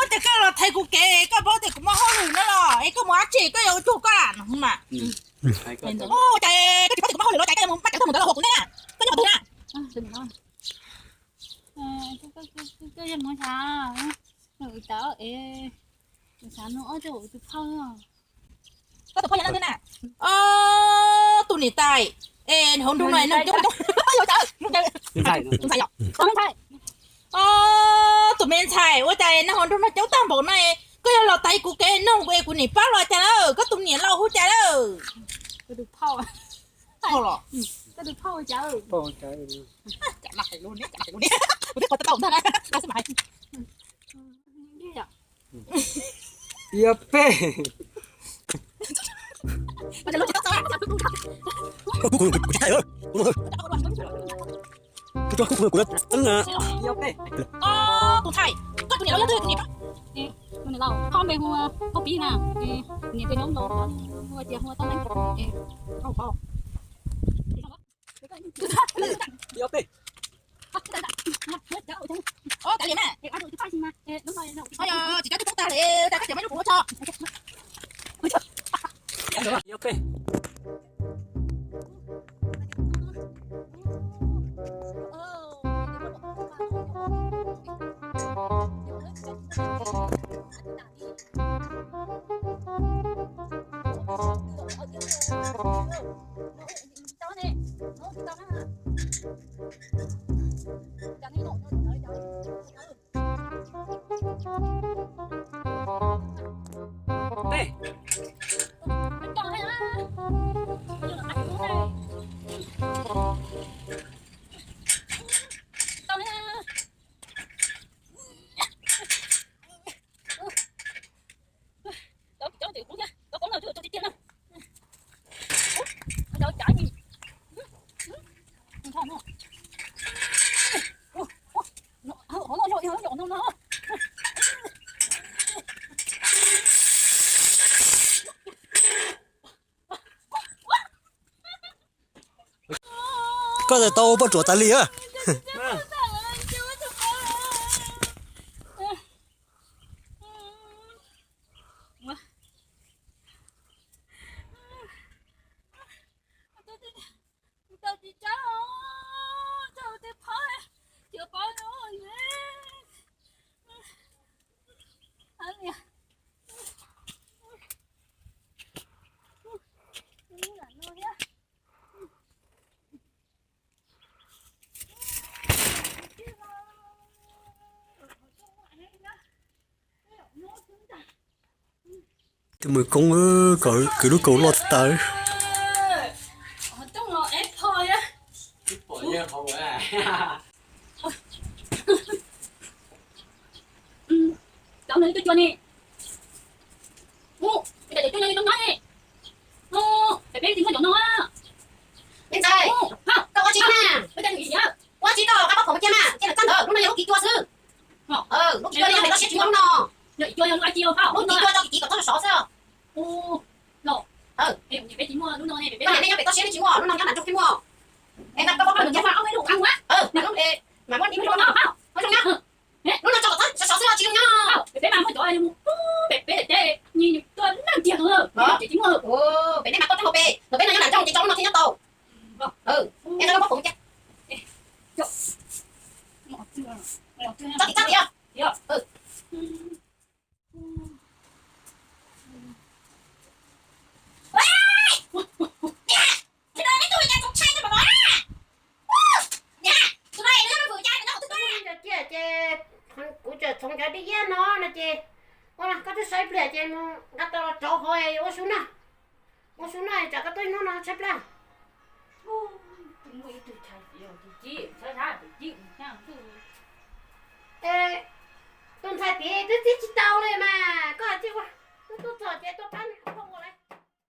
Ces koj los thaiv kuv kev, koj paub tias kuv muaj hauj lwm no los es koj mus dab tsi, koj yuav ua cuag koj no mas. Ua cas koj tsis paub tias kuv muaj hauj lwm los cas koj yuav mus npaj cov tuag mus ntawd los hua kuv ntej na? Koj nyob qhov twg na? Koj tus phauj yog leej twg na? Tus niam tais, es hauv nroog no, tus me ntxhais, ua cas neeg hauv nroog no coob tag npaum no, koj yog los thaiv kuv kev nug es kuv niam pab los cas lawm, koj tus niam laus hu cas lawm? Yog peb. Tus ntxhais, koj tus niam laus yog twg tus niam? Tus niam laus, phauj npe hu Pub Pib na, niam tes nyob no, hu tias hu Tob Neeb. Kav liam na. Tsis cov tub tag li, koj cov me lub kuv ua tso. Koj tau ua poj ruam tas li a. Tus me koob, kwv lub kaus loj tas. Cov no cua cua ne. Mus, cov cua no li no na. Mus, Lub ci cua tso kiv kiv kom txhob sov sov xwb. Koj niam nej nyob pem toj siab nej tsis muaj, lub no nyob nram nroog thiaj muaj. Es mas koj pab koj niam nyob, mas lub, mas muab ib lub no, lub no tso kom txhob sov sov xwb los tsis zoo nyob. Pem nej mas koj teb hauv pem, ntawm peb no nyob nram nroog ces tso lub no thiaj nyob tau. Es koj pab kuv cia. Tso kiv txhob kiv os. Ces kuv tseem txhoov cov dib iab no no ces, ua koj twb saib pliag ces mus nqa tau los rauv hauv ua su na. Ua su na tsam koj tuaj ib hnub no tshaib plab.